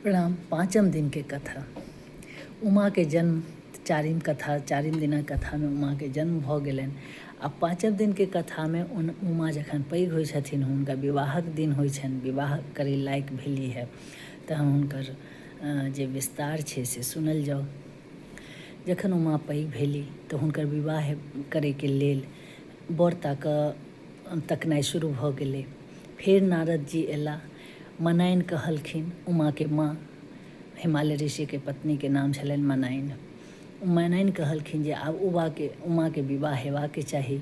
प्रणाम। पाँचम दिनके कथा, उमाके जन्म। चारिम कथा, चारिम दिनक कथामे उमाके जन्म भऽ गेलनि आ पाँचम दिनके कथामे उमा जखन पैघ होइ छथिन, हुनका विवाहक दिन होइ छनि, विवाह करै लायक भेली हइ, तहन हुनकर जे विस्तार छै से सुनल जाउ। जखन उमा पैघ भेली तऽ हुनकर विवाह करैके लेल वर ताकऽ तकनाइ शुरू भऽ गेलै। फेर नारद जी अयलाह। मनाइन कहलखिन, उमाके माँ, हिमालय ऋषिके पत्नीके नाम छलनि मनाइन, मनाइन कहलखिन जे आब उबाके उमाके विवाह हेबाके चाही,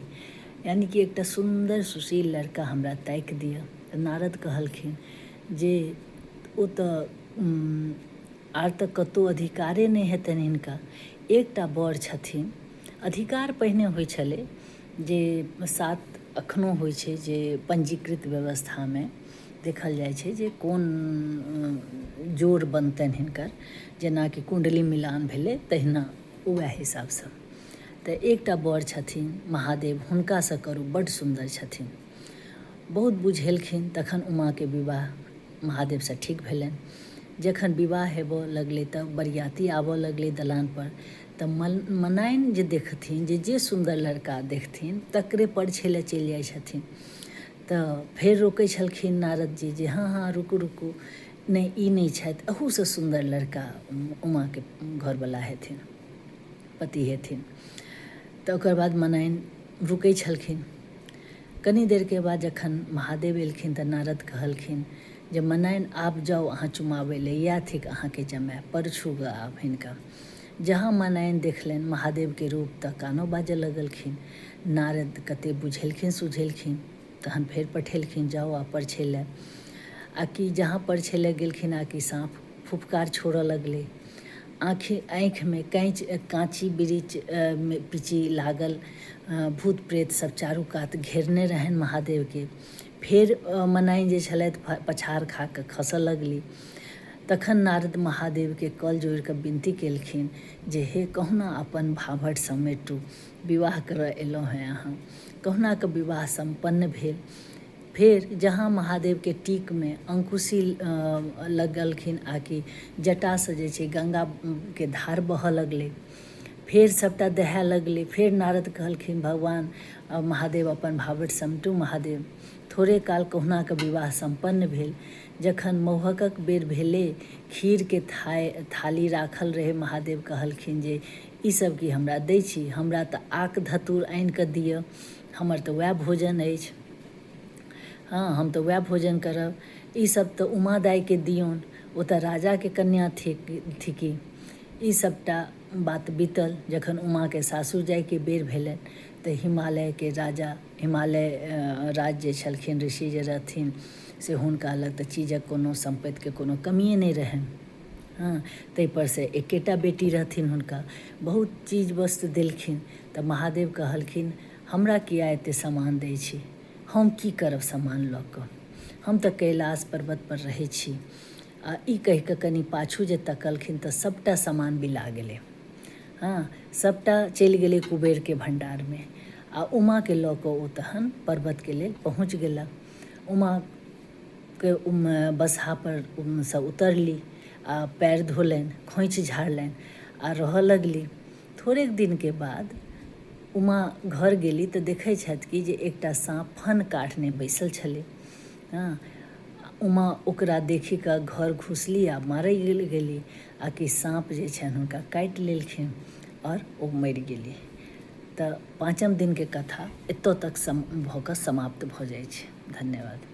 यानि कि एकटा सुन्दर सुशील लड़का हमरा ताकि दिअ। तऽ नारद कहलखिन जे ओ तऽ आर तऽ कतहु अधिकारे नहि हेतनि हिनका, एकटा वर छथिन। अधिकार पहिने होइ छलै जे सात, एखनो होइ छै जे पञ्जीकृत व्यवस्थामे देखल जाइ छै जे कोन जोड़ बनतनि हिनकर, जेनाकि कुण्डली मिलान भेलै तहिना उएह हिसाबसँ। तऽ एकटा वर छथिन महादेव, हुनकासँ करू, बड्ड सुन्दर छथिन। बहुत बुझेलखिन, तखन उमाके विवाह महादेवसँ ठीक भेलनि। जखन विवाह हेबऽ लगलै तऽ बरियाती आबऽ लगलै दलानपर, तऽ मनाइन जे देखथिन जे जे सुन्दर लड़का देखथिन तकरे परिछै लए चलि जाइ छथिन। तऽ फेर रोकै छलखिन नारदजी जे हँ हँ, रुकू रुकू, नहि, ई नहि छथि, अहूसँ सुन्दर लड़का उमाके घरवला हेथिन, पति हेथिन। तऽ ओकर बाद मनाइन रुकै छलखिन। कनी देरके बाद जखन महादेव एलखिन तऽ नारद कहलखिन जे मनाइन, आब जाउ अहाँ चुमाबै लए, इएह थिक अहाँके जमाय, परछू गऽ आब हिनका। जहाँ मनाइन देखलनि महादेवके रूप तऽ कानऽ बाजऽ लगलखिन। नारद कते बुझेलखिन सुझेलखिन, तहन फेर पठेलखिन, जाउ आब परछै लए। आ कि जहाँ परछै लए गेलखिन आ कि साँप फुफकार छोड़ऽ लगलै। आँखि आँखिमे कैँच काँची बिरिच पिची लागल, भूत प्रेत सब चारू कात घेरने रहनि महादेवके। फेर मनाइन जे छलथि पछाड़ खा कऽ खसऽ लगली। तखन नारद महादेवके कल जोड़ि कऽ विनती केलखिन जे हे, कहुना अपन भाभट समेटू, विवाह करऽ एलहुँ हेँ अहाँ। कहुना कऽ विवाह सम्पन्न भेल। फेर जहाँ महादेवके टीकमे अंकुशी लगलखिन आ कि जटासँ जे छै गङ्गाके धार बहऽ लगलै। फेर सभटा दहाए लगलै। फेर नारद कहलखिन, भगवान महादेव, अपन भाभट समटू महादेव। थोड़े काल कहुना कऽ विवाह सम्पन्न भेल। जखन मौहकक बेर भेलै, खीरके थाली राखल रहै, महादेव कहलखिन जे ई सब की हमरा दै छी? हमरा तऽ आक धतूर आनि कऽ दिअ, हमर तऽ वएह भोजन अछि। हँ, हम तऽ वएह भोजन करब। ई सब तऽ उमा दाइके दियौन, ओ तऽ राजाके कन्या थिकी। ई सबटा बात बीतल। जखन उमाके सासुर जाइके बेर भेलनि तऽ हिमालयके राजा, हिमालय राज जे छलखिन, ऋषि जे रहथिन, से हुनका लग तऽ चीजक कोनो, सम्पत्तिके कोनो कमिए नहि रहनि। हँ, ताहिपर से एकेटा बेटी रहथिन हुनका। बहुत चीज वस्तु देलखिन तऽ महादेव कहलखिन, हमरा किया एते सामान दै छी? हम की करब सामान लऽ कऽ? हम तऽ कैलाश पर्वतपर रहै छी। आ ई कहि कऽ कनि पाछू जे तकलखिन तऽ सभटा सामान बिला गेलै। हँ, सभटा चलि गेलै कुबेरके भण्डारमे। आ उमाके लऽ कऽ ओ तहन पर्वतके लेल पहुँच गेला। उमाके बसहापर सँ उतरली आ पएर धोलनि, खोँइछ झाड़लनि आ रहऽ लगली। थोड़ेक दिनके बाद उमा घर गेली तऽ देखै छथि कि जे एकटा साँप फन काढ़ने बैसल छलै। हँ, उमा ओकरा देखि कऽ घर घुसली आ मारय गेली आ कि साँप जे छनि हुनका काटि लेलखिन आओर ओ मरि गेली। तऽ पाँचम दिनके कथा एतऽ तक भऽ कऽ समाप्त भऽ जाइ छै। धन्यवाद।